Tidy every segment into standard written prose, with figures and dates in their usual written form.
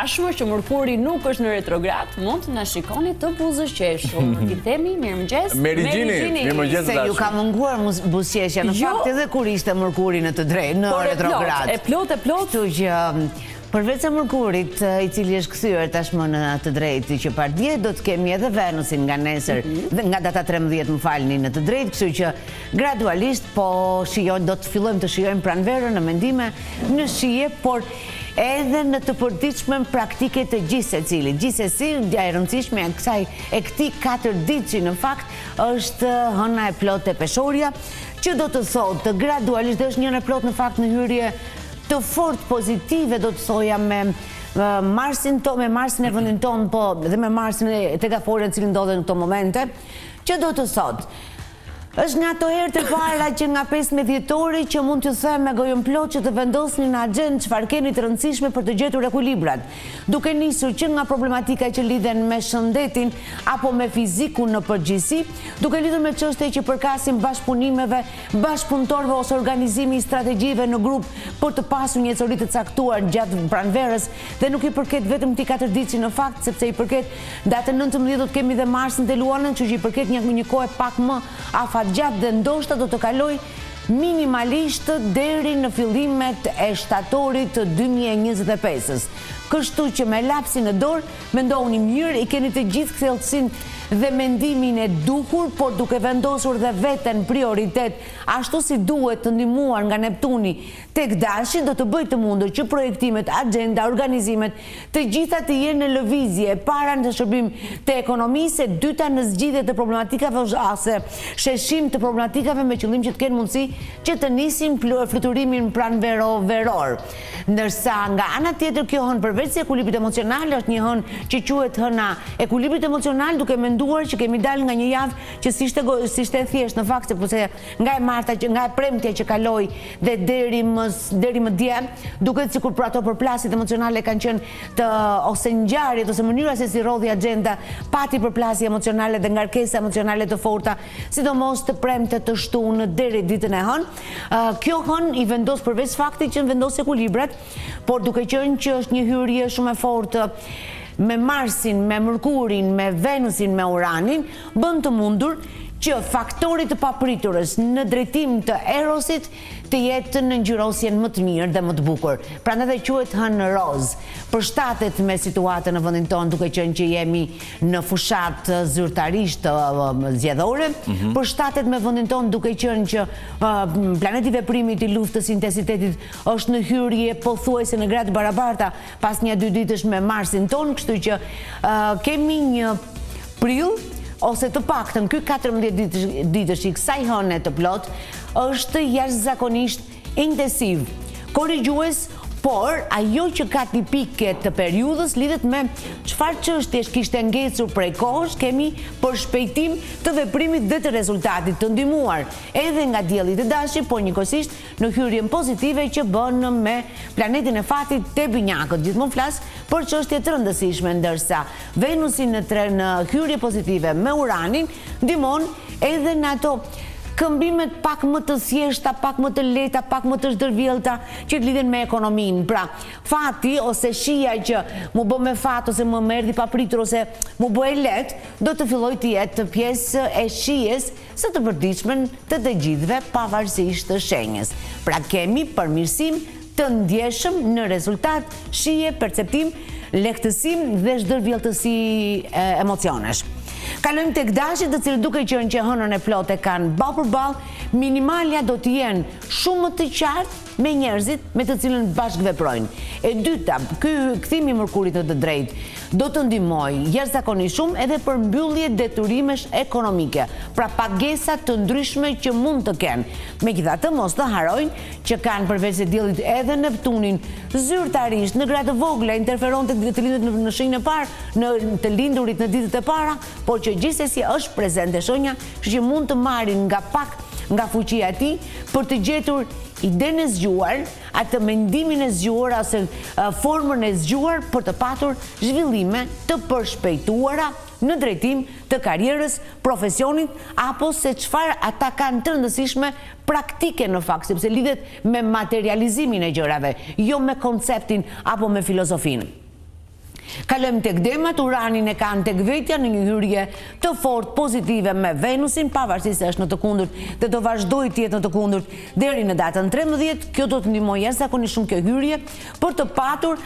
Tashmë që Mërkuri nuk është në retrograd, mund të na shikoni të buzëqeshur. T'i themi mirëmëngjes Merigjini. Mirëmëngjes Se ju ka munguar buzëqeshja në jo. fakt edhe kur ishte Mërkuri në të drejtë, në retrograd. E plotë, e plotë. Kështu që përveç se Mërkurit, i cili është kthyer tashmë në të drejtë që pardje, do të kemi edhe Venusin nga nesër, mhm. nga data 13 më falni në të drejtë, kështu që gradualisht po shijojmë, do të fillojmë të shijojmë pranverën në mendime, në shije, por edhe në të përditshmen praktike të gjithsecilit. Gjithsesi, e rëndësishme e kësaj e këtij katërditëshi në fakt është hëna e plotë te Peshorja, që do të thotë gradualisht dhe është një hënë e plotë në fakt në hyrje të fortë pozitive do të thoja me Marsin to, me Marsin e vendin tonë, po dhe me Marsin e te Gaforrja në cilin ndodhen në këto momente, që do të thotë Është nga ato herë të para që nga 15 dhjetori që mund t'ju them me gojën plot që të vendosni në axhendë çfarë keni të rëndësishme për të gjetur ekuilibrat, duke nisur që nga problematika që lidhen me shëndetin apo me fizikun në përgjithësi, duke lidhur me çështje që përkasin bashkëpunimeve, bashkëpunëtorëve ose organizimi i strategjive në grup për të pasur një ecuri të caktuar gjatë pranverës dhe nuk i përket vetëm këtij katërditëshi në fakt sepse i përket Datën 19 do të kemi dhe Marsin te Luanët, kështu që i përket një një kohe pak më afatgjatë dhe ndoshta do të kalojë minimalisht deri në fillimet e shtatorit të 2025-ës. Kështu që me lapsin në dorë, mendohuni mirë, i keni të gjithë kthjelltësinë dhe mendimin e duhur, por duke vendosur dhe veten prioritet, ashtu si duhet të ndihmuar nga Neptuni tek Dashi, do të bëjë të mundur që projektimet, axhenda, organizimet Të gjitha të jenë në lëvizje, e para në shërbim të ekonomisë, e dyta në zgjidhje të problematikave ose sheshim të problematikave me qëllim që të kenë mundësi që të nisin fluturimin pranvero-veror. Ndërsa nga ana tjetër kjo hënë përveç se ekuilibrit emocional është një hënë që quhet hëna e ekuilibrit emocional duke menduar që kemi dalë nga një javë që s'ishte s'ishte e thjeshtë në fakt sepse nga e marta që nga e premtja që kaloi dhe deri më deri më dje, duket sikur për ato përplasjet emocionale kanë qenë të ose ngjarjet ose mënyra se si rrodhi axhenda pati përplasje emocionale dhe ngarkesa emocionale të forta, sidomos të premte të shtunë deri ditën e hënë. Kjo hënë i vendos përveç faktit që vendos ekuilibrat, por duke qenë që është një hyrje shumë e fortë me Marsin, me Mërkurin, me Venusin, me Uranin, bën të mundur që faktori të papriturës në drejtim të Erosit të jetë në ngjyrosjen më të mirë dhe më të bukur. Prandaj dhe quhet hënë rozë. Përshtatet me situatën në vendin tonë duke qenë që jemi në fushatë zyrtarisht zgjedhore, mhm. përshtatet me vendin tonë duke qenë që planeti i veprimit i luftës intensitetit është në hyrje pothuajse në gradë të barabarta pas nja dy ditësh me Marsin tonë, kështu që kemi një prill ose të paktën ky 14 ditësh i kësaj hëne të plotë është jashtëzakonisht intensiv, korrigjues, por ajo që ka tipike të periudhës lidhet me çfarë çështjesh kishte ngecur prej kohësh, kemi përshpejtim të veprimit dhe të rezultatit të ndihmuar edhe nga dielli te Dashi, por njëkohësisht në hyrjen pozitive që bën me planetin e fatit te Binjakët. Gjithmonë flas për çështje të rëndësishme, ndërsa Venusi në tre në hyrje pozitive me Uranin ndihmon edhe në ato këmbimet pak më të thjeshta, pak më të lehta, pak më të zhdërvjellta që lidhen me ekonominë. Pra, fati ose shija që m'u bë me fat ose më më erdhi papritur ose m'u bë e lehtë, do të fillojë të jetë pjesë e shijes së të përditshmen të të gjithëve pavarësisht të shenjës. Pra kemi përmirësim të ndjeshëm në rezultat, shije, perceptim, lehtësim dhe zhdërvjelltësi emocionesh. Kalojmë tek Dashi, të cilët duke qenë që hënën e plotë e kanë ballë për ballë, minimalja do të jenë shumë më të qartë me njerëzit me të cilën bashkëveprojnë. E dyta, ky kthim i Mërkurit në të drejtë do të ndihmojë jashtëzakonisht shumë edhe për mbyllje detyrimesh ekonomike, pra pagesa të ndryshme që mund të kenë. Megjithatë, mos të harrojnë që kanë përveç se Diellit edhe Neptunin zyrtarisht në gradë të vogla interferon tek të lindurit në shenjën e parë, në të lindurit në ditët e para, por që gjithsesi është prezent te shenja, kështu që mund të marrin nga pak nga fuqia e tij për të gjetur idenë e zgjuar, atë mendimin e zgjuar ose formën e zgjuar për të patur zhvillime të përshpejtuara në drejtim të karrierës, profesionit apo se çfarë ata kanë të rëndësishme praktike në fakt, sepse lidhet me materializimin e gjërave, jo me konceptin apo me filozofinë. Kalojmë tek demat, Uranin e kanë tek vetja në një hyrje të fortë pozitive me Venusin, pavarësisht se është në të kundërt dhe do vazhdojë të jetë në të kundërt deri në datën 13, kjo do të ndihmojë jashtëzakonisht shumë kjo hyrje për të patur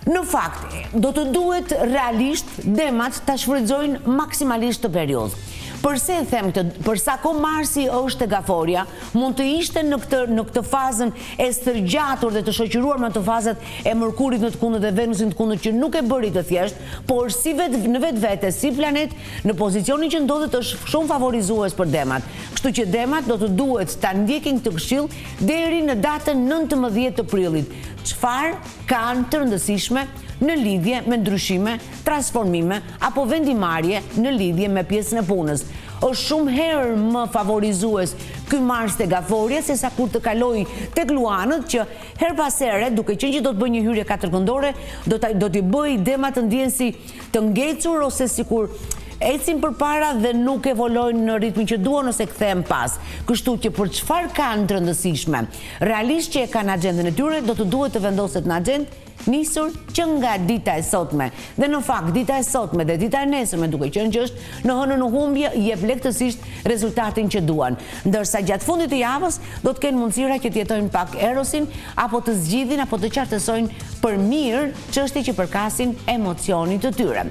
Në fakt, do të duhet realisht demat ta shfrytëzojnë maksimalisht këtë periudhë. Përse e them këtë? Për sa kohë Marsi është te Gaforja, mund të ishte në këtë në këtë fazën e stërgjatur dhe të shoqëruar me ato fazat e Mërkurit në të kundërt dhe Venusit në të kundërt që nuk e bëri të thjeshtë, por si vet në vetvete, si planet, në pozicionin që ndodhet është shumë favorizues për demat. Kështu që demat do të duhet ta ndjekin këtë këshillë deri në datën 19 të prillit. Çfarë kanë të rëndësishme në lidhje me ndryshime, transformime apo vendimmarrje në lidhje me pjesën e punës. Është shumë herë më favorizues ky Mars te Gaforja sesa kur të kalojë tek Luanët që herë pas here, duke qenë që do të bëjë një hyrje katërkëndore, do ta do t'i bëjë demat të ndihen si të ngecur ose sikur ecin përpara dhe nuk evolojnë në ritmin që duan ose kthehen pas. Kështu që për çfarë kanë të rëndësishme? Realisht që e kanë axhendën e tyre, do të duhet të vendoset në axhendë nisur që nga dita e sotme. Dhe në fakt, dita e sotme dhe dita e nesërme, duke qenë që është në hënën në humbje, jep lehtësisht rezultatin që duan. Ndërsa gjatë fundit të javës, do të kenë mundësira që të jetojnë pak erosin, apo të zgjidhin, apo të qartësojnë për mirë çështje që përkasin emocionit të tyre.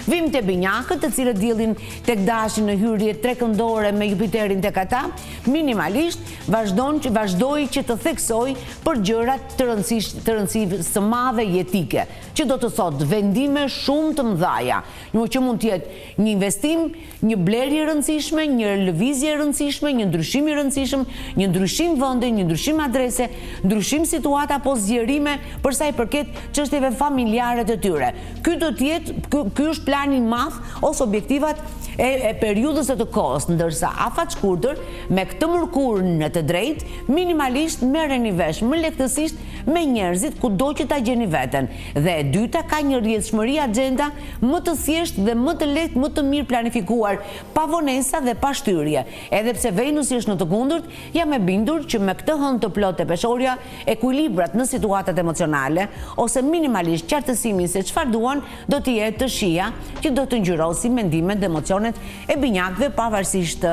Vijmë te binjakët, të cilët diellin tek dashi në hyrje trekëndore me Jupiterin tek ata, minimalisht, vazhdon që vazhdoi që të theksojë për gjëra të rëndësisë të rëndësisë së madhe jetike, që do të thotë vendime shumë të mëdhaja, që mund të jetë një investim, një blerje e rëndësishme, një lëvizje e rëndësishme, një ndryshim i rëndësishëm, një ndryshim vendi, një ndryshim adrese, ndryshim situate apo zgjerime për sa i përket çështjeve familjare të tyre. Ky do të jetë, ky është plani i madh ose objektivat e e periudhës e të kohës, ndërsa afatshkurtër Me këtë Mërkur në të drejtë, minimalisht merreni vesh më lehtësisht me njerëzit kudo që ta gjeni veten. Dhe e dyta ka një rrjedhshmëri axhenda më të thjeshtë dhe më të lehtë më të mirë planifikuar, pa vonesa dhe pa shtyrje. Edhe pse Venusi është në të kundërt, jam e bindur që me këtë hënë të plotë te Peshorja, ekuilibrat në situatat emocionale, ose minimalisht qartësimin se çfarë duan, do të jetë shija që do të ngjyrosi mendimet dhe emocionet e binjakëve pavarësisht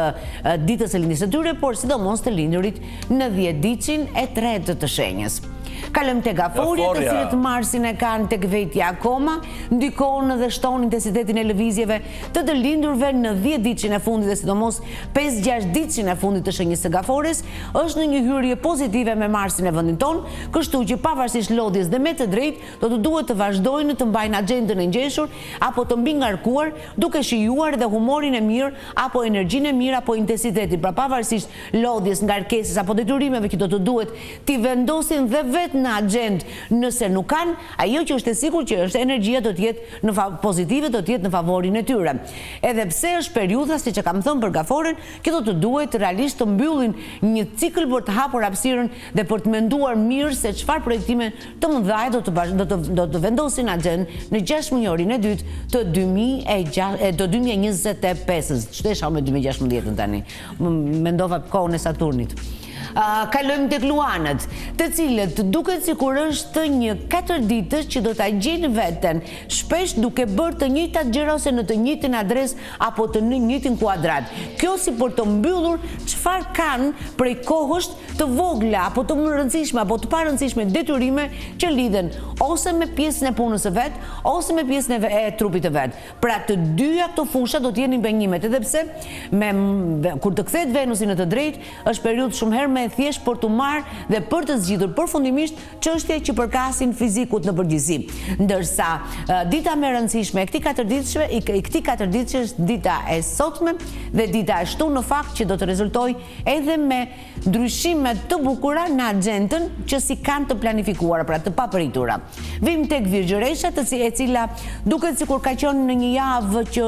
ditës së lindjes së tyre, por sidomos të lindurit në dhjetëditëshin e tretë të shenjës. Kalojmë te gaforja, të cilët Marsin e kanë tek vetja akoma, ndikon dhe shton intensitetin e lëvizjeve të të lindurve në dhjetëditëshin e fundit dhe sidomos 5-6 ditëshin e fundit të shenjës së gafores, është në një hyrje pozitive me Marsin e vendin tonë, kështu që pavarësisht lodhjes dhe me të drejtë do të duhet të vazhdojnë të mbajnë axhendën e ngjeshur apo të mbingarkuar, duke shijuar edhe humorin e mirë apo energjinë e mirë apo intensitetin, pra pavarësisht lodhjes, ngarkesës apo detyrimeve që do të duhet t'i vendosin dhe vetë në axhendë nëse nuk kanë, ajo që është e sigurt që është energjia do të jetë në pozitive do të jetë në favorin e tyre. Edhe pse është periudha, siç e kam thënë për gaforen, që do të duhet realisht të mbyllin një cikël për të hapur hapësirën dhe për të menduar mirë se çfarë projektime të mëdha do të do të do të vendosin axhendë në gjashtëmujorin e dytë të 2006 të 2025-ës. Ç'desha me 2016-ën tani. Mendova kohën e Saturnit. Kalojmë tek luanët, të cilët duket sikur është një katërditësh që do ta gjejnë veten shpesh duke bërë të njëjtat gjëra ose në të njëjtin adresë apo të njëjtin kuadrat. Kjo si për të mbyllur çfarë kanë prej kohësh të vogla apo të rëndësishme apo të parëndësishme detyrime që lidhen ose me pjesën e punës së vet ose me pjesën e, e trupit të vet. Pra të dyja këto fusha do të jenë impenjimet, edhe pse me kur të kthehet Venusi në të drejtë, është periudhë shumë herë më e thjeshtë për t'u marrë dhe për të zgjidhur përfundimisht çështje që përkasin fizikut në përgjithësi. Ndërsa dita më e rëndësishme e këtij katërditëshve, i këtij katërditëshi është dita e sotme dhe dita e shtunë në fakt që do të rezultojë edhe me ndryshime të bukura në axhendën që s'i kanë të planifikuara, pra të papritura. Vijmë tek Virgjëresha, të e cila duket sikur ka qenë në një javë që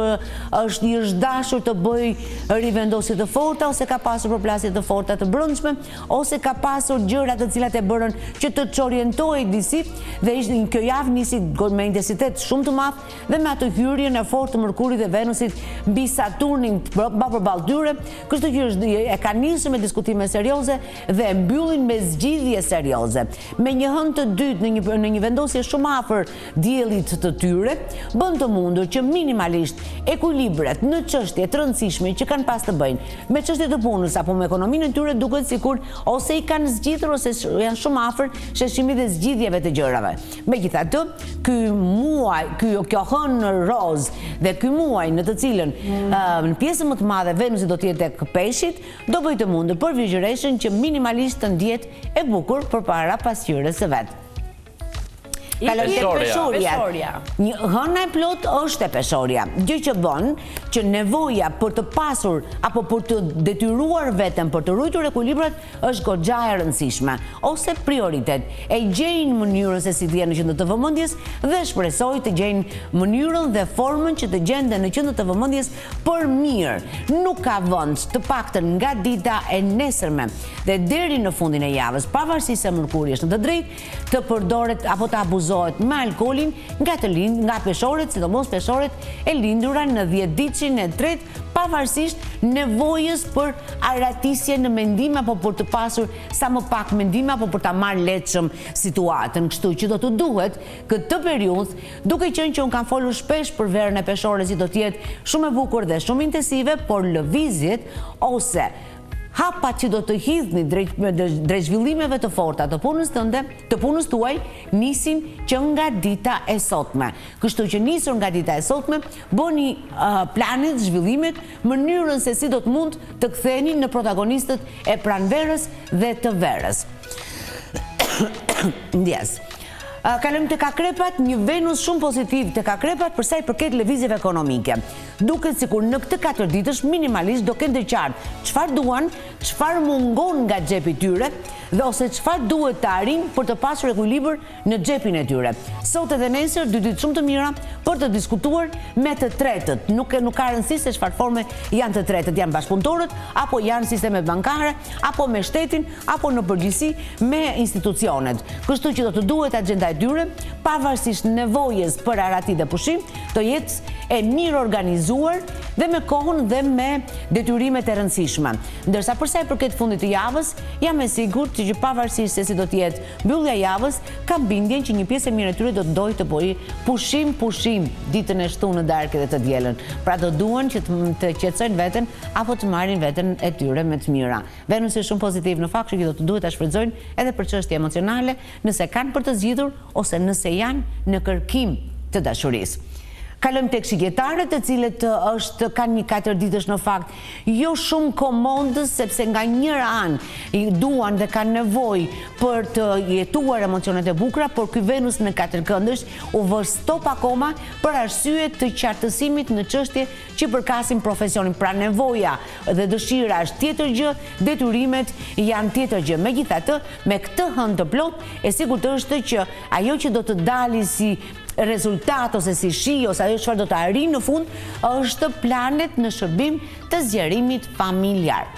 është i është dashur të bëjë rivendosje të forta ose ka pasur përplasje të forta të brendshme. ose ka pasur gjëra të cilat e bërën që të çorientohej disi dhe ishte kjo javë nisi me intensitet shumë të madh dhe me atë hyrjen e fortë të Mërkurit dhe Venusit mbi Saturnin ba përballë tyre, kështu që është e ka nisur me diskutime serioze dhe e mbyllin me zgjidhje serioze. Me një hënë të dytë në një në një vendosje shumë afër diellit të tyre, bën të mundur që minimalisht ekuilibret në çështje të rëndësishme që kanë pas të bëjnë me çështje të punës apo me ekonominë e tyre duket sikur ose i kanë zgjidhur ose janë shumë afër sheshimit dhe zgjidhjeve të gjërave. Megjithatë, ky muaj, ky kjo hënë rozë dhe ky muaj në të cilën në pjesën më të madhe Venusi do të jetë tek Peshqit, do bëjë të mundur për Virgjëreshën që minimalisht të ndihet e bukur përpara pasqyrës së vet. Kalojmë tek Peshorja. Një hëna e plotë është te Peshorja, gjë që bën që nevoja për të pasur apo për të detyruar veten për të ruajtur ekuilibrat është goxha e rëndësishme ose prioritet. E gjejnë mënyrën se si të jenë në qendër të vëmendjes dhe shpresoj të gjejnë mënyrën dhe formën që të gjenden në qendër të vëmendjes për mirë. Nuk ka vend, të paktën nga dita e nesërme dhe deri në fundin e javës, pavarësisht se Mërkuri është në të drejtë, të përdoret apo të abuzohet me alkoolin nga të lind, nga peshoret, sidomos peshoret e lindura në dhjetëditëshin e tretë, pavarësisht nevojës për arratisje në mendime apo për të pasur sa më pak mendime apo për ta marrë lehtshëm situatën. Kështu që do të duhet këtë periudhë, duke qenë që unë kam folur shpesh për verën e peshores që do të jetë shumë e bukur dhe shumë intensive, por lëvizjet ose hapat që do të hidhni drejt drejt zhvillimeve të forta të punës tënde, të punës tuaj, nisin që nga dita e sotme. Kështu që nisur nga dita e sotme, bëni planet, zhvillimet, mënyrën se si do të mund të ktheheni në protagonistët e pranverës dhe të verës. Ndjesë. Kalojmë tek akrepat, një Venus shumë pozitiv tek akrepat për sa i përket lëvizjeve ekonomike. Duket sikur në këtë katërditësh minimalisht do kenë të qartë çfarë duan, çfarë mungon nga xhepi i tyre dhe ose çfarë duhet të arrijnë për të pasur ekuilibër në xhepin e tyre. Sot edhe nesër, dy ditë shumë të mira për të diskutuar me të tretët. Nuk nuk ka rëndësi se çfarë forme janë të tretët, janë bashkëpunëtorët apo janë sistemet bankare apo me shtetin apo në përgjithësi me institucionet. Kështu që do të duhet axhenda e tyre, pavarësisht nevojës për arrati dhe pushim, të jetë e mirëorganizuar dhe me kohën dhe me detyrimet e rëndësishme. Ndërsa për sa i përket fundit të javës, jam e sigurt që pavarësisht se si do të jetë mbyllja e javës, kam bindjen që një pjesë e mirë e tyre do të dojë të bëjë pushim pushim ditën e shtunë në darkë dhe të dielën. Pra do duan që të qetësojnë veten apo të marrin veten e tyre me të mira. Venusi është shumë pozitiv në fakt, kështu që do të duhet ta shfrytëzojnë edhe për çështje emocionale, nëse kanë për të zgjidhur ose nëse janë në kërkim të dashurisë. Kalojmë tek shigjetarët, të cilët është kanë një katërditësh në fakt jo shumë komod, sepse nga njëra anë duan dhe kanë nevojë për të jetuar emocionet e bukura, por ky Venus në katërkëndësh u vë stop akoma për arsye të qartësimit në çështje që përkasin profesionin, pra nevoja dhe dëshira është tjetër gjë, detyrimet janë tjetër gjë. Megjithatë, me këtë hënë të plotë, e sigurt është që ajo që do të dali si rezultat ose si shije ose ajo çfarë do të arrijnë në fund është planet në shërbim të zgjerimit familjar.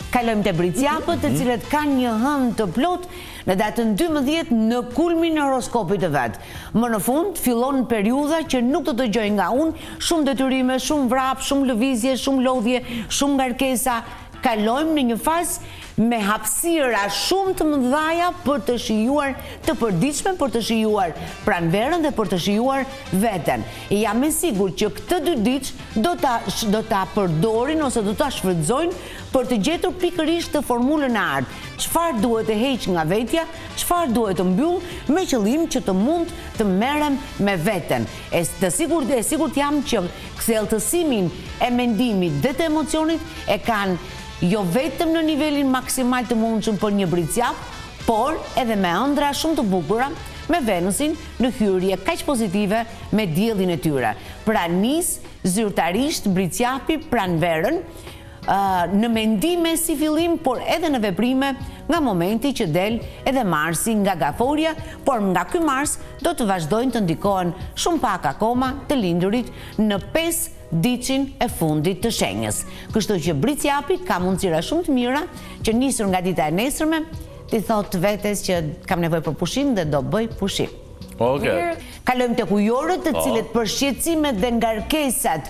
Kalojmë te Bricjapët, të cilët kanë një hënë të plotë në datën 12 në kulmin e horoskopit të vet. Më në fund fillon periudha që nuk do të dëgjojnë nga unë shumë detyrime, shumë vrap, shumë lëvizje, shumë lodhje, shumë ngarkesa. Kalojmë në një fazë me hapësira shumë të mëdhaja për të shijuar të përditshmen, për të shijuar pranverën dhe për të shijuar veten. Jam e sigurt që këtë dy ditë do ta do ta përdorin ose do ta shfrytëzojnë për të gjetur pikërisht të formulën e artë, çfarë duhet të heq nga vetja, çfarë duhet të mbyll, me qëllim që të mund të merrem me veten. E të sigurt e sigurt jam që kthjelltësimin e mendimit dhe të emocionit e kanë jo vetëm në nivelin maksimal të mundshëm për një bricjap, por edhe me ëndrra shumë të bukura me Venusin në hyrje kaq pozitive me diellin e tyre. Pra nis zyrtarisht Bricjapi pranverën. në mendime si fillim, por edhe në veprime nga momenti që del edhe Marsi nga gaforja, por nga ky Mars do të vazhdojnë të ndikohen shumë pak akoma të lindurit në 5 ditëshin e fundit të shenjës. Kështu që Bricjapi ka mundësira shumë të mira që nisur nga dita e nesërme t'i thotë vetes që kam nevojë për pushim dhe do bëj pushim. Okej. Kalojmë tek ujorët, të cilët për shqetësimet dhe ngarkesat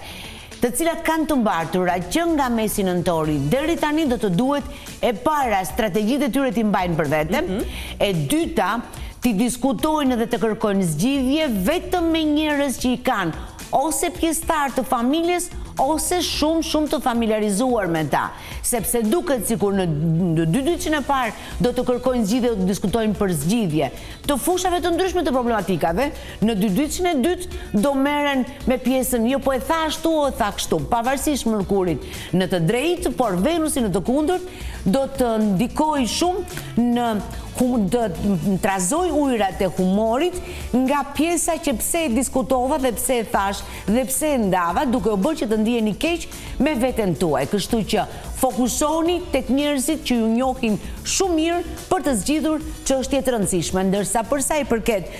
të cilat kanë të mbartura që nga mesi i nëntorit deri tani do të duhet e para strategjitë e tyre t'i mbajnë për vete, e dyta t'i diskutojnë dhe të kërkojnë zgjidhje vetëm me njerëz që i kanë ose pjesëtarë të familjes ose shumë shumë të familjarizuar me ta, sepse duket sikur në dy ditëshin e parë do të kërkojnë zgjidhje do të diskutojnë për zgjidhje të fushave të ndryshme të problematikave, në dy ditëshin e dytë do merren me pjesën jo po e tha ashtu o e tha kështu, pavarësisht Mërkurit në të drejtë, por Venusi në të kundërt do të ndikojë shumë në të trazojë ujërat e humorit nga pjesa që pse e diskutova dhe pse e thashë dhe pse e ndava, duke u bërë që të ndiheni keq me veten tuaj, kështu që fokusoni tek njerëzit që ju njohin shumë mirë për të zgjidhur çështje të rëndësishme, ndërsa për sa i përket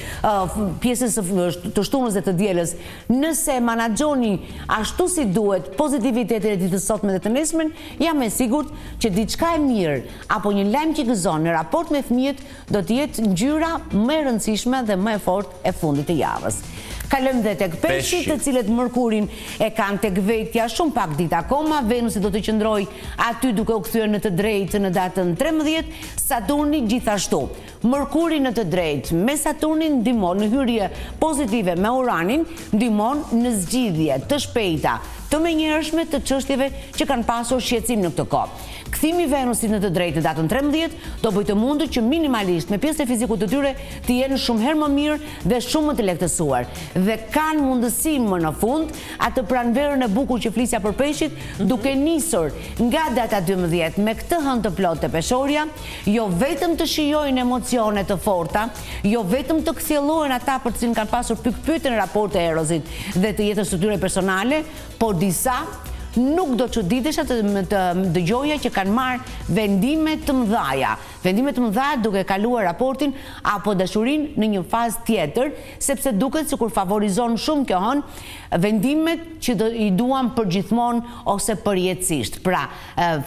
pjesës së të shtunës dhe të dielës, nëse e manaxhoni ashtu si duhet pozitivitetin e ditës së sotme dhe të nesërmen, jam e sigurt që diçka e mirë apo një lajm që gëzon në raport me fëmijët do të jetë ngjyra më e rëndësishme dhe më e fortë e fundit të javës. Kalojmë dhe tek Peshqit, të cilët Mërkurin e kanë tek vetja shumë pak ditë akoma, Venusi do të qëndrojë aty duke u kthyer në të drejtë në datën 13, Saturni gjithashtu. Mërkuri në të drejtë me Saturnin ndihmon në hyrje pozitive me Uranin, ndihmon në zgjidhje të shpejta, të menjëhershme të çështjeve që kanë pasur shqetësim në këtë kohë. Kthimi i Venusit në të drejtë në datën 13 do bëjë të mundur që minimalisht me pjesën e fizikut të tyre të jenë shumë herë më mirë dhe shumë më të lehtësuar. Dhe kanë mundësi më në fund atë pranverën e bukur që flisja për peshqit, duke nisur nga data 12 me këtë hënë të plotë te Peshorja, jo vetëm të shijojnë emocione të forta, jo vetëm të kthjellohen ata për të cilin kanë pasur pikëpyetje në raport të erosit dhe të jetës së tyre personale, por disa nuk do çuditesha të të dëgjoja që kanë marrë vendime të mëdhaja, vendime të mëdha duke kaluar raportin apo dashurinë në një fazë tjetër, sepse duket sikur favorizon shumë kjo hënë vendimet që do i duam përgjithmonë ose përjetësisht, pra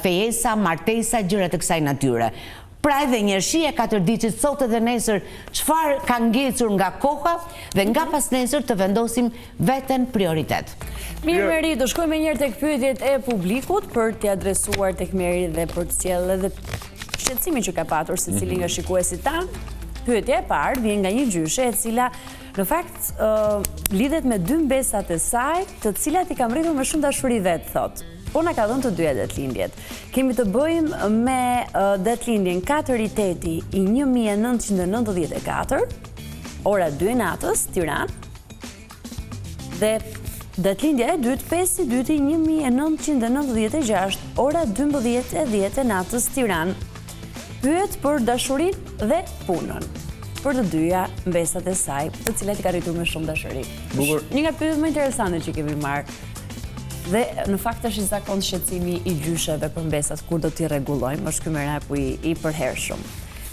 fejesa, martesa, gjëra të kësaj natyre. Pra edhe një shije e katërditëshit sot edhe nesër çfarë ka ngecur nga koha dhe nga pasnesër të vendosim veten prioritet. Mirë Meri, do shkojmë menjëherë tek pyetjet e publikut për t'i adresuar tek Meri dhe për të sjellë edhe shqetësimin që ka patur secili nga shikuesit tanë. Pyetja e parë vjen nga një gjyshe e cila në fakt lidhet me dy mbesat e saj, të cilat i kam rritur me shumë dashuri vetë, thotë. Po na ka dhënë të dyja datëlindjet. Kemi të bëjmë me datëlindjen 4 i 8 i 1994, ora 2 e natës, Tiranë, dhe datëlindja e dytë 5 i 2 1996, ora 12 e 10 e natës, Tiranë. Pyet për dashurinë dhe punën. Për të dyja mbesat e saj, të cilat i ka rritur me shumë dashuri. Një nga pyetjet më interesante që kemi marrë. Dhe në fakt është i zakontë shqetësimi i gjysheve për mbesat kur do t'i rregullojmë, është ky meraku i, i përhershëm.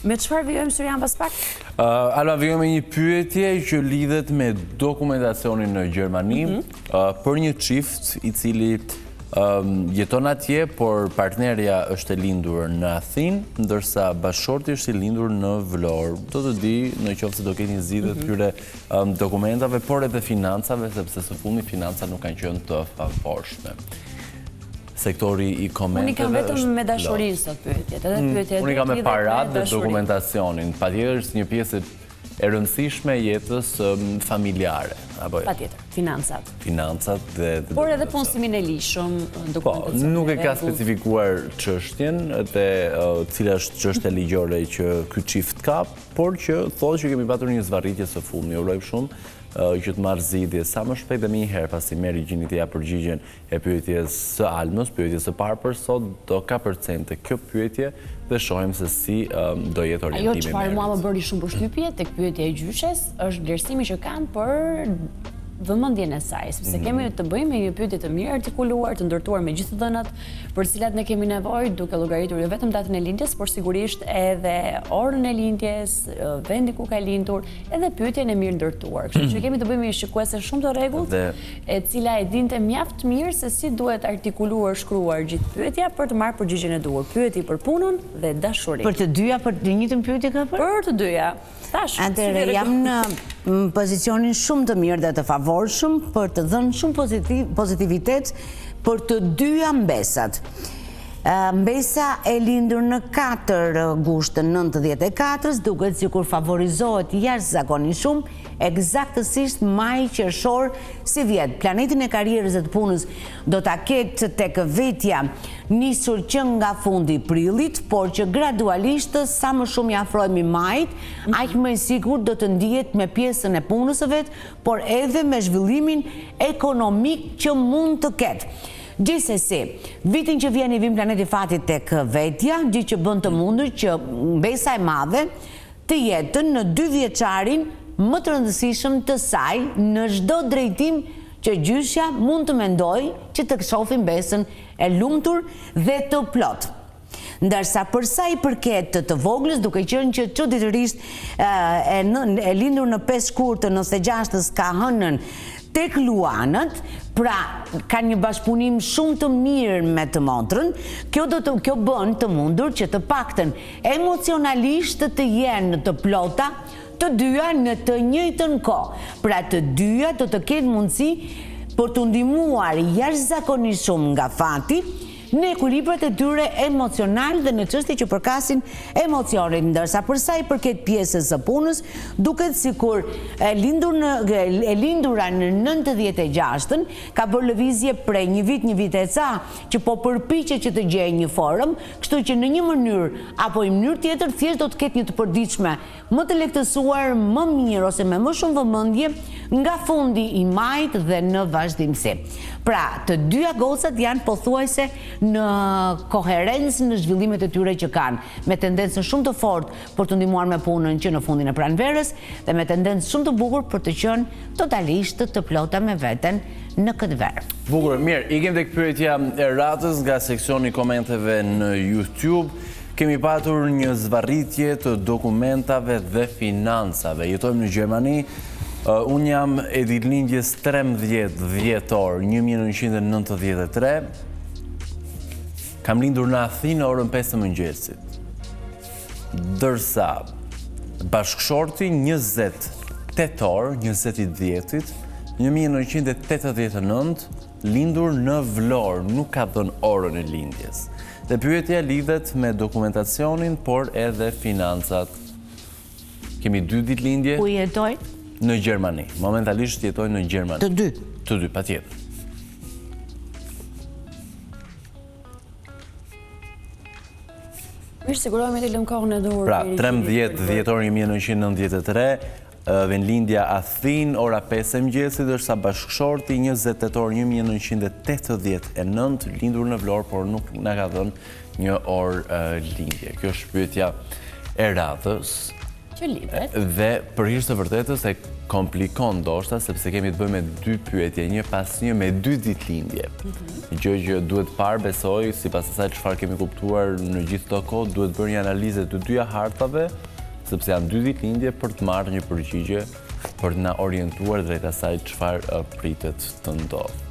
Me çfarë vijojmë Syrjan pas pak? Uh, Alma vijojmë me një pyetje që lidhet me dokumentacionin në Gjermani mm -hmm. uh, për një çift i cili um, jeton atje, por partnerja është e lindur në Athinë, ndërsa bashkëshorti është i lindur në Vlorë. Do të di në qoftë se do ketë një zgjidhje të mhm. këtyre dokumentave, por edhe financave, sepse së fundmi financat nuk kanë qenë të favorshme. Sektori i komenteve Unë i kam vetëm me dashurinë sot pyetjet, edhe mm, pyetjet Unë i kam me parat dhe dokumentacionin. Patjetër është një pjesë e rëndësishme e jetës familjare, apo jo? Patjetër, financat. Financat dhe Por edhe punësimin e ligjshëm, po, dokumentacionin. Nuk e ka specifikuar çështjen dhe cila është çështja ligjore që ky çift ka, por që thotë që kemi patur një zvarritje së fundmi. Urojmë shumë që të marrë zgjidhje sa më shpejt dhe menjëherë pasi Meri Gjini të japë përgjigjen e pyetjes së Almës, pyetjes së parë për sot, do kapërcente kjo pyetje dhe shohim se si do jetë orientimi i Merit. Ajo çfarë mua më bëri shumë përshtypje tek pyetja e gjyshes është vlerësimi që kanë për. vëmendjen e saj, sepse mhm. kemi të bëjmë me një pyetje të mirë artikuluar, të ndërtuar me gjithë të dhënat për të cilat ne kemi nevojë, duke llogaritur jo vetëm datën e lindjes, por sigurisht edhe orën e lindjes, vendin ku ka lindur, edhe pyetjen e mirë ndërtuar. Kështu që kemi të bëjmë me një shikuese shumë të rregullt, e cila e dinte mjaft mirë se si duhet artikuluar, shkruar gjithë pyetja për të marrë përgjigjen e duhur. Pyeti për punën dhe dashurinë. Për të dyja, për të njëjtën pyetje ka bërë? Për të dyja. Atëherë, jam në pozicionin shumë të mirë dhe të favorshëm për të dhënë shumë pozitivitet për të dyja mbesat. Mbesa e lindur në 4 gusht të 94-ës, duket sikur favorizohet jashtëzakonisht shumë, ekzaktësisht maj qershor sivjet. Planetin e karrierës dhe të punës do ta ketë tek vetja nisur që nga fundi i prillit, por që gradualisht sa më shumë i afrohemi majit, aq më e sigurt do të ndihet me pjesën e punës së vet, por edhe me zhvillimin ekonomik që mund të ketë. Gjithsesi, vitin që vjen i vjen planeti i fatit tek vetja, gjë që bën të mundur që mbesa e madhe të jetë në dy vjeçarin më të rëndësishëm të saj në çdo drejtim që gjyshja mund të mendojë që të shofi mbesën e lumtur dhe të plotë. Ndërsa për sa i përket të voglës, duke qenë që çuditërisht e lindur në 5 shkurt të 96-ës ka hënën tek luanët, pra ka një bashkëpunim shumë të mirë me të motrën, kjo do të kjo bën të mundur që të paktën Emocionalisht të jenë të plota të dyja në të njëjtën kohë. Pra të dyja do të kenë mundësi për t'u ndihmuar jashtëzakonisht shumë nga fati në ekuilibrat e tyre emocional dhe në çështje që përkasin emocionit. Ndërsa për sa i përket pjesës së punës, duket sikur e lindur në e lindura në 96-ën ka bërë lëvizje prej një vit, një vit e ca, që po përpiqet që të gjejë një formë, Kështu që në një mënyrë apo një mënyrë tjetër thjesht do të ketë një të përditshme më të lehtësuar, më mirë ose me më shumë vëmendje nga fundi i majit dhe në vazhdimësi. Pra, të dyja gocat janë pothuajse në koherencë në zhvillimet e tyre që kanë, me tendencën shumë të fortë për t'u ndihmuar me punën që në fundin e pranverës dhe me tendencë shumë të bukur për të qenë totalisht të plota me veten në këtë verë. Bukur, mirë, ikim tek pyetja e radhës nga seksioni i komenteve në YouTube. Kemi patur një zvarritje të dokumentave dhe financave. Jetojmë në Gjermani. Unë jam e ditëlindjes 13 dhjetor 1993. Kam lindur në Athinë në orën 5 të mëngjesit. Ndërsa, bashkëshorti 20 tetor, 20 i dhjetit, 1989, lindur në Vlorë, nuk ka dhënë orën e lindjes. Dhe pyetja lidhet me dokumentacionin, por edhe financat. Kemi dy ditëlindje. Ku jetojnë? Në Gjermani. Momentalisht jetojnë në Gjermani. Të dy? Të dy, patjetër. Mirë, sigurohemi të lëmë kohën e duhur. Pra, 13 dhjetor 1993, vendlindja Athinë, ora 5 e mëngjesit, ndërsa bashkëshorti 20 tetor 1989, lindur në Vlorë, por nuk na ka dhënë një orë lindje. Kjo është pyetja e radhës. Që lidhet. Dhe për hir të vërtetës e komplikon ndoshta sepse kemi të bëjmë me dy pyetje, një pas një me dy ditëlindje. Mhm. Gjë që duhet parë besoj sipas asaj çfarë kemi kuptuar në gjithë këto kohë, duhet bërë një analizë e të dyja hartave, sepse janë dy ditëlindje për të marrë një përgjigje për të na orientuar drejt asaj çfarë pritet të ndodhë.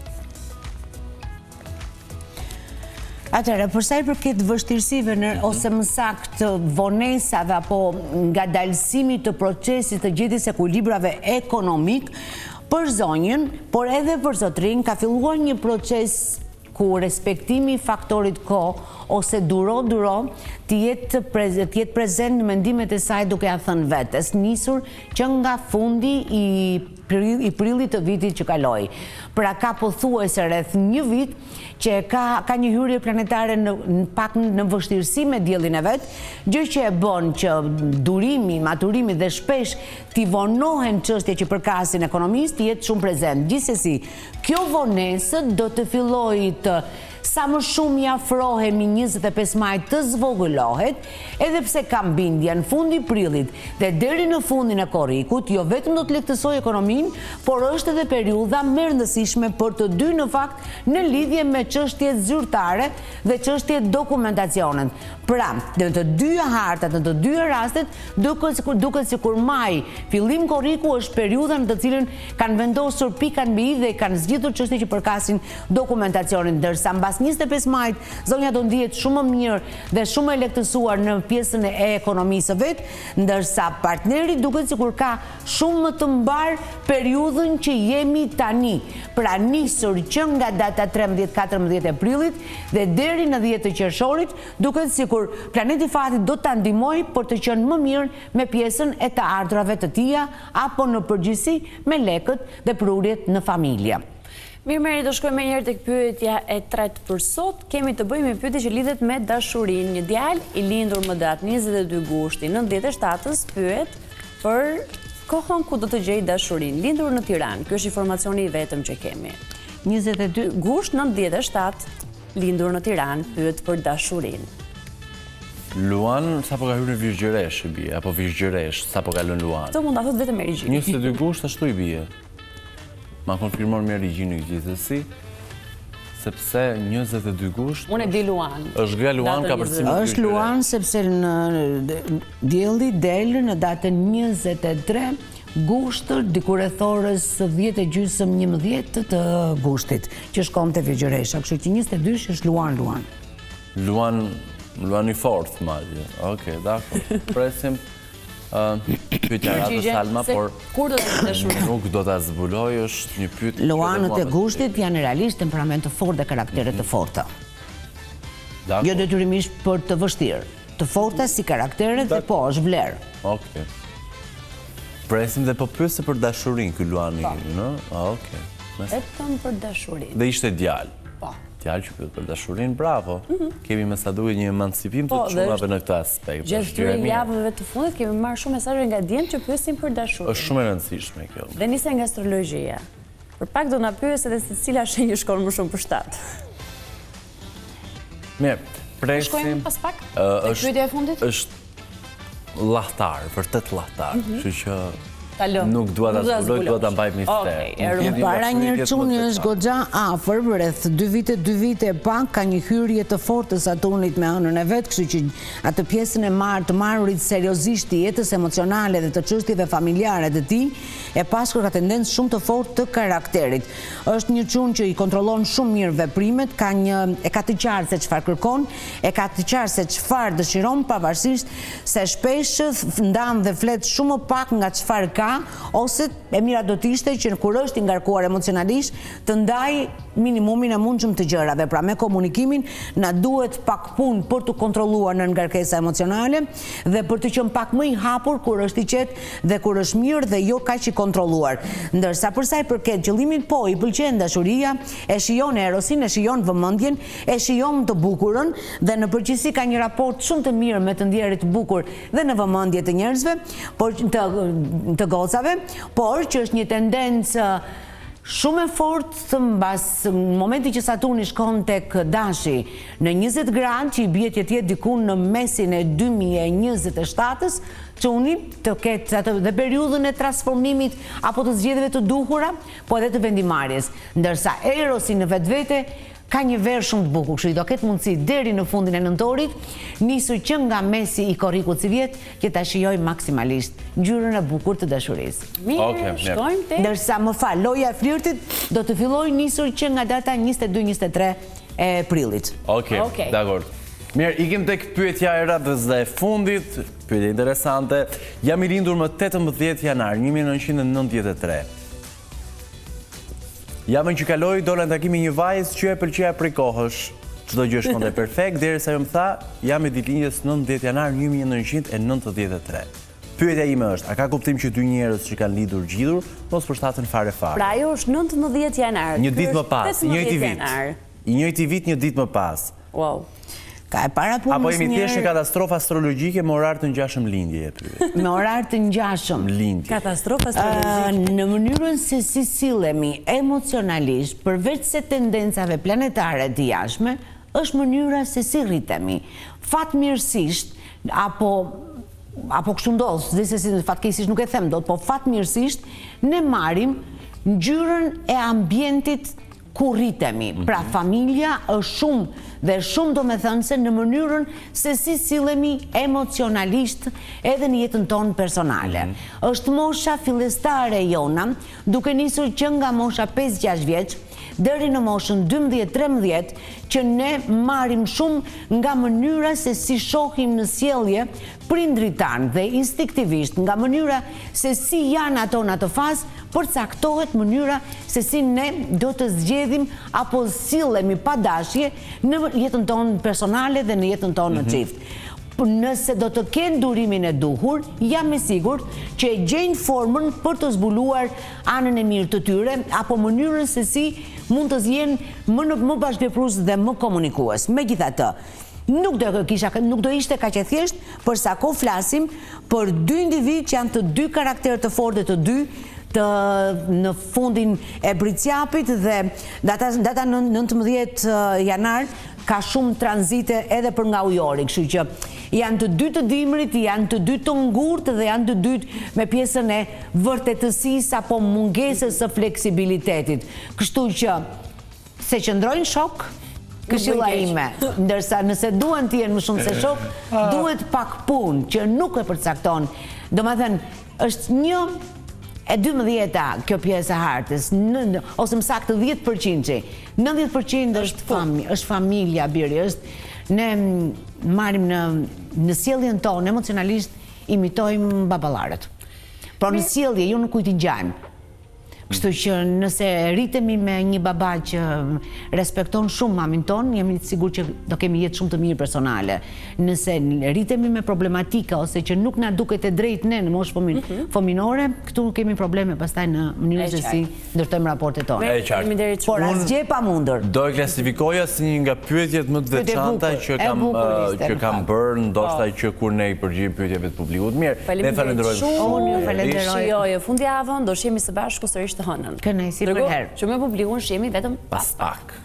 Atëherë, për sa i përket vështirësive në, mhm. ose më saktë vonesave apo ngadalësimit të procesit të gjetjes së ekuilibrave ekonomik, për zonjën, por edhe për zotërinë, ka filluar një proces ku respektimi i faktorit kohë ose duro duro të jetë të jetë prezent në mendimet e saj duke ia thënë vetes, nisur që nga fundi i i prillit të vitit që kaloi. Pra ka pothuajse rreth një vit që ka ka një hyrje planetare në, në pak në vështirësi me diellin e vet, gjë që e bën që durimi, maturimi dhe shpesh t'i vonohen çështje që përkasin ekonomisë të jetë shumë prezent. Gjithsesi, kjo vonesë do të fillojë të. Sa më shumë i afrohemi 25 majit të zvogëlohet, edhe pse kam bindjen fundi i prillit dhe deri në fundin e korrikut jo vetëm do të lehtësojë ekonominë, por është edhe periudha më e rëndësishme për të dy në fakt në lidhje me çështjet zyrtare dhe çështjet dokumentacionet. Pra, në të dyja hartat, në të dyja rastet, duket sikur duket sikur maj, fillim korriku është periudha në të cilën kanë vendosur pikat mbi i dhe kanë zgjidhur çështje që përkasin dokumentacionit, ndërsa mbas 25 majit zonja do ndihet shumë më mirë dhe shumë më e lehtësuar në pjesën e ekonomisë së vet, ndërsa partneri duket sikur ka shumë më të mbarë periudhën që jemi tani, pra nisur që nga data 13, 14 e prillit dhe deri në 10 të qershorit, duket sikur planeti i fatit do ta ndihmojë për të qenë më mirë me pjesën e të ardhurave të tija apo në përgjithësi me lekët dhe prurjet në familje. Mirë Meri, do shkojmë menjëherë tek pyetja e tretë për sot. Kemi të bëjmë me pyetje që lidhet me dashurinë. Një djalë i lindur më datë 22 gusht i 97-ës pyet për kohën ku do të gjejë dashurinë. Lindur në Tiranë. Ky është informacioni i vetëm që kemi. 22 gusht 97, lindur në Tiranë, pyet për dashurinë. Luan, sapo ka hyrë në Virgjëresh i bie, apo Virgjëresh, sapo ka lënë Luan. Këtë mund ta thotë vetëm Meri Gjini. 22 gusht ashtu i bie. Ma konfirmon Meri Gjini gjithsesi, sepse 22 gusht... Unë e di Luan. është gra Luan ka përcim në është Luan, sepse në dielli del në datën 23 gusht, diku rreth orës 10 e gjysëm 11 të gushtit, që shkon te Virgjëresha, kështu që 22 është Luan, Luan. Luan, Luan i fortë, madje. Okej, dakord. Presim. Pyetja e radhës Alma, por kur do të dashuri? Nuk do ta zbuloj, është një pyetje. Luanët e gushtit janë realisht temperament të fortë dhe karaktere të mhm. forta. Jo detyrimisht për të vështirë. Të forta si karaktere dhe po, është vlerë. Okej. Presim dhe po pyeste për dashurinë ky Luani, po. në? Okej. Vetëm për dashurinë. Dhe ishte djalë. Po. Djalë që pyet për dashurinë, bravo. Mhm. Kemi me sa duket një emancipim të po, çunave në këtë aspekt. Gjatë këtyre javëve të fundit kemi marrë shumë mesazhe nga djemtë që pyesin për dashurinë. Është shumë e rëndësishme kjo. Dhe nisen nga astrologjia. Për pak do na pyesë edhe se cila shenjë shkon më shumë për shtat. Mirë, presim. Shkojmë pas pak? Te pyetja e fundit? Është llahtar, vërtet llahtar, mhm. kështu që nuk dua ta zbuloj, dua ta mbaj mister. Para një çuni është goxha afër, rreth 2 vite, 2 vite pak, ka një hyrje të fortë të Saturnit me hënën e vet, kështu që atë pjesën e marrë, të marrurit seriozisht të jetës emocionale dhe të çështjeve familjare të tij, e paska ka tendencë shumë të fortë të karakterit. Është një çun që i kontrollon shumë mirë veprimet, ka një e ka të qartë se çfarë kërkon, e ka të qartë se çfarë dëshiron pavarësisht se shpesh ndan dhe flet shumë më pak nga çfarë ka ose e mira do të ishte që kur është i ngarkuar emocionalisht të ndajë minimumin e mundshëm të gjërave. Pra me komunikimin na duhet pak punë për t'u kontrolluar në ngarkesa emocionale dhe për të qenë pak më i hapur kur është i qetë dhe kur është mirë dhe jo kaq i kontrolluar. Ndërsa për sa i përket qëllimit, po, i pëlqen dashuria, e shijon erosin, e shijon vëmendjen, e shijon të bukurën dhe në përgjithësi ka një raport shumë të mirë me të ndjerit të bukur dhe në vëmendje të njerëzve, por të të gocave, por që është një tendencë shumë e fortë mbas momentit që Saturni shkon tek Dashi në 20 gradë që i bie që të jetë diku në mesin e 2027-ës, çuni të ketë atë dhe periudhën e transformimit apo të zgjedhjeve të duhura, po edhe të vendimmarrjes. Ndërsa Erosi në vetvete ka një verë shumë të bukur, kështu që do ketë mundësi deri në fundin e nëntorit, nisur që nga mesi i korrikut sivjet, që ta shijojë maksimalisht ngjyrën e bukur të dashurisë. Mirë, shkojmë te. Ndërsa më fal, loja e flirtit do të fillojë nisur që nga data 22-23 e prillit. Okej, dakord. Mirë, ikim tek pyetja e radhës dhe e fundit, pyetje interesante. Jam i lindur më 18 janar 1993. Javën që kaloi, dola në takim me një vajzë që e pëlqeja prej kohësh. Çdo gjë shkonte perfekt, derisa ajo më tha, jam e ditëlindjes 19 janar 1993. Pyetja ime është, a ka kuptim që dy njerëz që kanë lindur ngjitur, mos përshtaten fare fare? Pra ajo është 19 janar. Një ditë më pas, i njëjti vit. I njëjti vit një ditë më pas. Wow. Ka e para punës Apo jemi thjesht një katastrofë astrologjike me orar të ngjashëm lindjeje pyet. Me orar të ngjashëm. Lindje. Katastrofë astrologjike. Në mënyrën se si sillemi emocionalisht, përveç se tendencave planetare të jashtme, është mënyra se si rritemi. Fatmirësisht, apo apo kështu ndodh, gjithsesi fatkeqësisht nuk e them dot, po fatmirësisht ne marrim ngjyrën e ambientit ku rritemi. Pra mhm. familja është shumë dhe shumë domethënëse në mënyrën se si sillemi emocionalisht edhe në jetën tonë personale. Mhm. Është mosha fillestare jona, duke nisur që nga mosha 5-6 vjeç, deri në moshën 12-13, që ne marrim shumë nga mënyra se si shohim në sjellje prindërit tanë dhe instinktivisht nga mënyra se si janë ato në atë fazë, përcaktohet mënyra se si ne do të zgjedhim apo sillemi pa dashje në jetën tonë personale dhe në jetën tonë në mhm. çift. Nëse do të kenë durimin e duhur, jam e sigurt që e gjejnë formën për të zbuluar anën e mirë të tyre apo mënyrën se si mund të jenë më në më bashkëveprues dhe më komunikues. Megjithatë, nuk do kisha nuk do ishte kaq e thjeshtë për sa kohë flasim për dy individë që janë të dy karakter të fortë dhe të dy të në fundin e Bricjapit dhe data data 19 janar ka shumë tranzite edhe për nga ujori, kështu që janë të dy të dimrit, janë të dy të ngurtë dhe janë të dy me pjesën e vërtetësisë apo mungesës së fleksibilitetit. Kështu që se qëndrojnë shokë, këshilla ime, ndërsa nëse duan të jenë më shumë se shokë, ah. duhet pak punë që nuk e përcakton. Domethënë, është një e 12-ta kjo pjesë e hartës, ose më saktë 10 përqindshi. 90 përqind është fami, është familja biri, është ne marrim në në sjelljen tonë emocionalisht imitojmë baballarët. Por në sjellje, jo në kujt i ngjajmë. Kështu që nëse rritemi me një baba që respekton shumë mamin tonë, jemi të sigurt që do kemi jetë shumë të mirë personale. Nëse rritemi me problematika ose që nuk na duket e drejtë ne në moshë mhm. fëminore, këtu kemi probleme pastaj në mënyrën se si ndërtojmë raportet tona. E qartë. Por asgjë e pamundur. Do e klasifikoja si një nga pyetjet më të veçanta që kam që kam bërë, ndoshta po. që kur ne i përgjigjemi pyetjeve të publikut. Mirë, ne falenderojmë shumë. Unë ju falenderoj. Shijoj fundjavën, do shihemi së bashku sërish të hënën. Kënaqësi përherë. Që me publikun shihemi vetëm pas pak.